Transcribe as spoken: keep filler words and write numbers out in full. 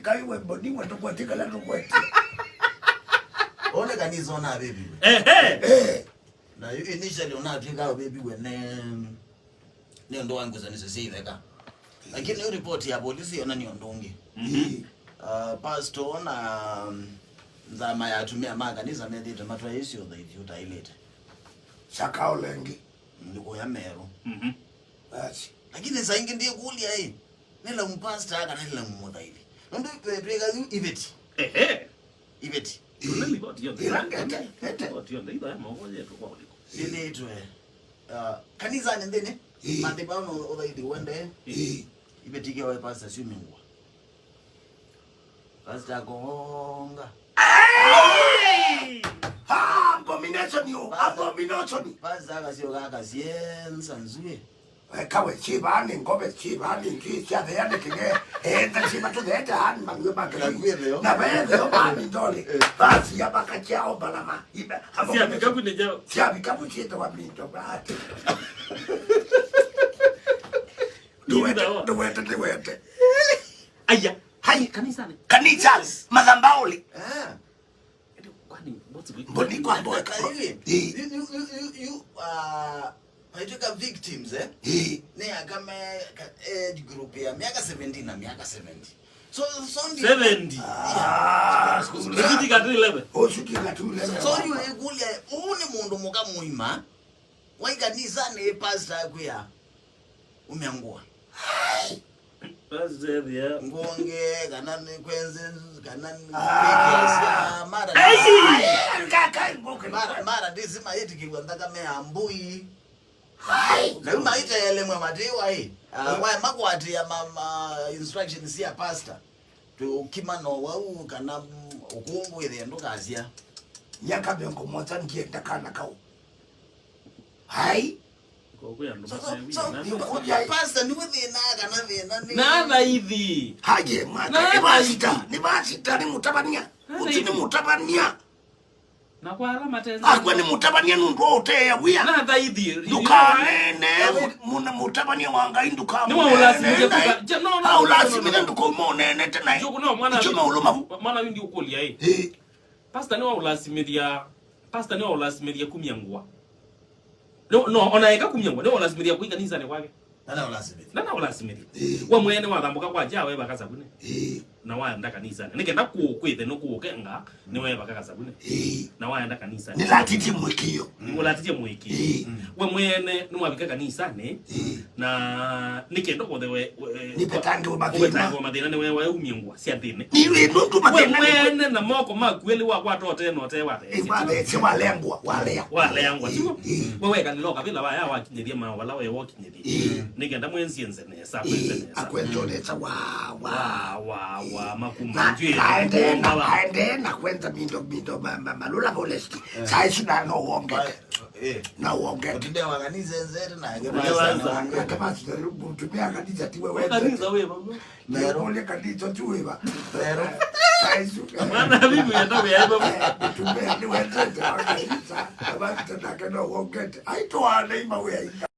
Kai we Mboni we tũkwatĩ kala tũkwatĩ. One kanisa ona aviviwe. Ehe. Eh. Na yu initially ona atwika aviviwe ne, ne ũndũ wa ngusanĩsyo sya itheka. Lakini yu report ya polisi yonania ũndũ ũngĩ. Mhm. Uh, pastor na, um, nzama ya atumĩa ma kanisa methĩte matwaĩsye ũthaithi ũtaĩlĩte. Sya kaũlengi. Nĩ kũya Meru. Mhm. Basi. Lakini saa ingĩ ndĩkũlya ĩ, nĩ laumu pastor kana nĩ laumu mũthaithi? Nũndũ twe-, twĩka yu iveti. Ehe. Iveti. Tũna ripoti yonthe. Ĩla ngete, ngete. Ripoti yonthe, itho ya moko yetu kwa ũliku. Sindĩtwe. Uh, kanisanĩ nthĩnĩ, ĩĩ, mathĩba no ũthaithi wende. Ĩĩ. Iveti kĩoe pastor syumingwa. Pastor akonga. Hey! Ha, abomination yo, abomination. Pastor akasyoka akasyenza nzue. Eka we, syĩva nĩ ngove, syĩva nĩ nzui, syathea nĩ kĩng'e. Etha syĩva tũtheete ani manue make. Na kwĩ theo. Na ve theo mami ndole. Eh. Basi ya baka kyao balama. Ibe, abomination. Sya vikapu nĩ jao. Sya vikapu syĩtawa mindo bati. Ndũwete, ndũwete, ndũwete. Aya, hai kanisanĩ. Kanisa, madhambaũlĩ. Ah. Kwani, what's going on? Mboni kwa mboka. Ĩĩ. Ĩĩ. You, you, you, you, you, uh, paitwĩka victims, eh? Ĩĩ. Nĩ aka me, ka, age group ya miaka seventeen na miaka seventy. So, so ndi- seventy. Ah, yeah. Sikutika tu eleven. Oh, sikutika tu eleven. So, so, yu ĩkũlya, ũũ nĩ mũndũ mũka mũima. Wai kanisanĩ pastor akwĩa, "Umya ngũa." Pastor ethĩa. Ngonge, kana nĩ kwenze, kana nĩ Ah. Mara. Ai! Ai, ka, ka, ngoke. Mara, mara, ndĩsĩ mayĩtĩkĩw'a nthakame ya mbũi. Ai! Na yu maiteele mwe matĩwa ĩ. Ah, wae makwatĩa ma, ma instructions cia pastor. Tũkima no wau kana, mm, ũkũngũ ĩthĩa ndũkasya. Myaka mĩongo mũonza ndienda kana kau. Ai. Kwa kwĩ andũ. So, so, maseũvĩte so, na pastor, nĩwe thĩna kana thĩna nĩ? Na athaithi. Haye, mwana, na nĩ athaithi. Pastor, nĩ pastor, nĩ mũtavania. Athaithi. Ũti nĩ mũtavania. Na kwa ala matenza. Akwe nĩ mũtavania nũndũ wa ũteea wĩa. Na athaithi. Ndũkanene, mũna mũtavania wa Ngai, ndũkamũnene. Nĩ wa ũlasimithia naĩ. Kuka-, je, no, no, no, no, no, no. Aũlasimithia ndũkauma ũnenete naĩ. Njuku, no, mwana. Nĩkyo maũlũ mavu. Mwana windi ũkũlya ĩ. Ĩ. Pastor nĩ wa ũlasimithia. Pastor nĩ wa ũlasimĩthya kumya ngũa. No, no, ona eka kumya ngũa, nĩ wa ũlasimĩthya kũi kanisanĩ kwake. Ndana ũlasimĩthya. Ndana ũlasimĩthya. Ĩĩ. We mwene wathambũka kwa nja, wevaka savunĩ. Ĩĩ. Na waenda kanisanĩ. Nĩ kenda kũ-, kwĩthe nũkũũkenga, nĩ wevaka kasavunĩ. Ĩĩ. Na waenda kanisanĩ. Nĩlatĩtye mũĩkĩĩo. Nĩũlatĩtye mũĩkĩĩo. Ĩĩ. We mwene nĩwavika kanisanĩ. Ĩĩ. Na nĩ kenda ũkothe we, we, nĩvetangĩwe mathĩna. Ũvetangĩwe mathĩna, nĩ we waumie ngũa sya nthĩnĩ. Nĩ we nũndũ mathĩna. We mwene na moko maku elĩ wakwata ũtee na ũtee watheesya. Ĩ, watheesya, walengwa, walea. Waleangwa, ĩ, sio? Ĩ. We wekalĩla ũkavĩla waya wakinyĩthie maũvala we wokinyĩthie. Ĩ. Nĩ kenda mwenzie nze nesa, ĩ, kwenze nesa. Akwenze nesa, wa, wa. Wa, wa, wa, makuma. Na, njwĩ, na aendee na, makuma wa. Aendee na kwenza mindo, mindo, ma, ma, malũla forest. Eh. Saa isu na no wongete. Ba-, eh. Na wongete. Ũtinde wa kanisa nzete na ake. Ũtinde wa kanisa. Ake basi, mũtumĩa kanisa tiwe wendete. Kanisa wĩ vamwe. Nero. Nĩũkũlya kanisa tu wĩva? Nero. Saa isu. Mwana bibi yenda wĩaiva. Eh, mũtumĩa nĩwendete wa kanisa. Na basi nake no wongete. Aitũ wana ima wĩaika.